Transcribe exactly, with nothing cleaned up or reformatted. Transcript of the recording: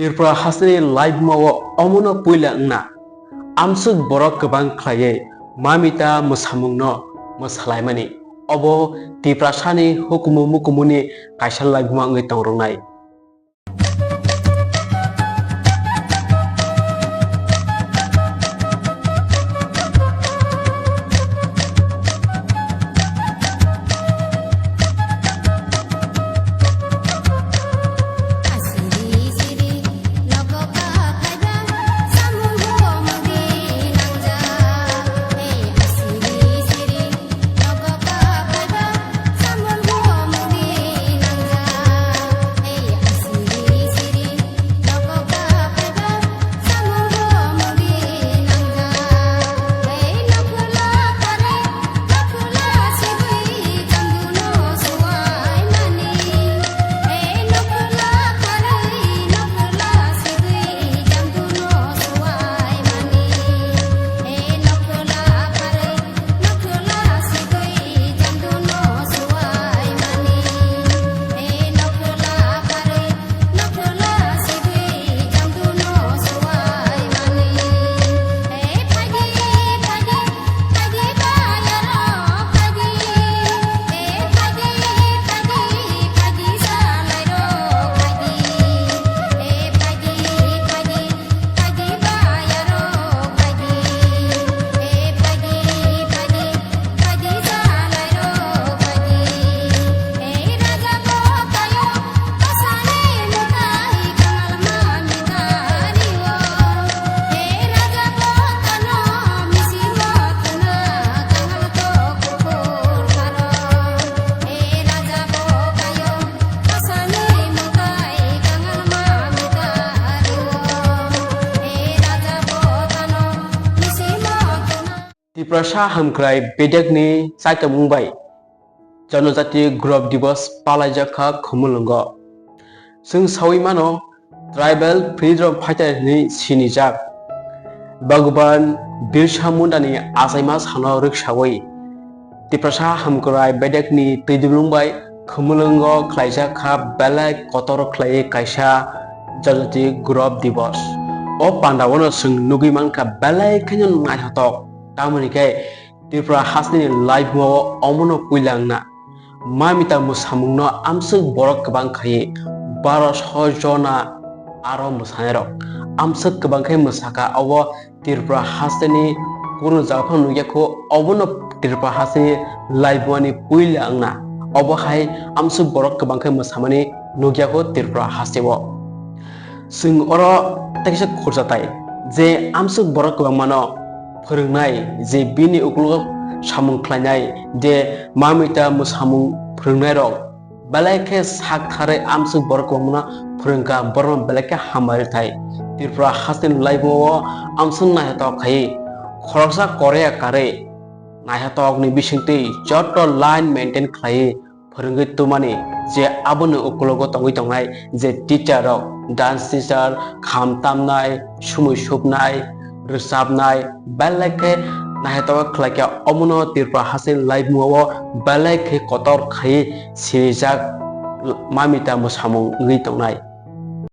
Tripura hasteni laibuma o omono puila wngna amswk borok kwbang khlaiwi mamita mwsamungno mwsalaimani. Obo Tiprasani hukumu mukumuni kaisa laibuma wngwi tongrwnai. Tiprasa Hamkrai Bedekni chaitomung bai Janajati Gaurav Divas palaijak kha Khumulwngo. Chwng sawi mano, Tribal Freedom Fighter hwnwi sinijak Bhagwan Birsa Mundani achaima sano rwksawi Tiprasa Hamkrai Bedekni twidulung bai Khumulwngo khlaijak kha belai kotor khlaiwi kaisa Janajati Gaurav Divas. O pandaono chwng nugwi mankha belai kheno naithotok, tamoni khe Tripura hasteni laibuma o omono puila wngna. Mamita mwsamungno amswk borok kwbang khaiwi baro so jona aro mwsanairok amswk kwbang khe mwsakha, obo Tripura hasteni kunu jaga phano nukya kho, obono Tripura hasteni laibumani puila wngna. Obo hai amswk borok kwbang khe mwsamani nukya kho Tripura hasteo. Chwng oro tekisa khurjatai je amswk borok kwbangmano phwrwngnai, je bini uklogo samung khlainai, je mamita mwsamung phwrwngnairok belai khe sak tharwi amswk borok kwbangmano phwrwngkha, borokno belai khe hambai rwthai. Tripura hasteni laibumao amswk naithotok khai khoroksa Korea karwi naithotokni bisingtwi joto line maintain khlaiwi phwrwngwi twmani, je aboni ukologo tongwi tongnai je teacher rok, dance teacher, kham tamnai, sumui supnai, rwchapnai, belai khe naithotok khlaikha. Omono Tripura hasteni laibumao belai khe kotor khaiwi sinijak mamita mwsamung wngwi tongnai.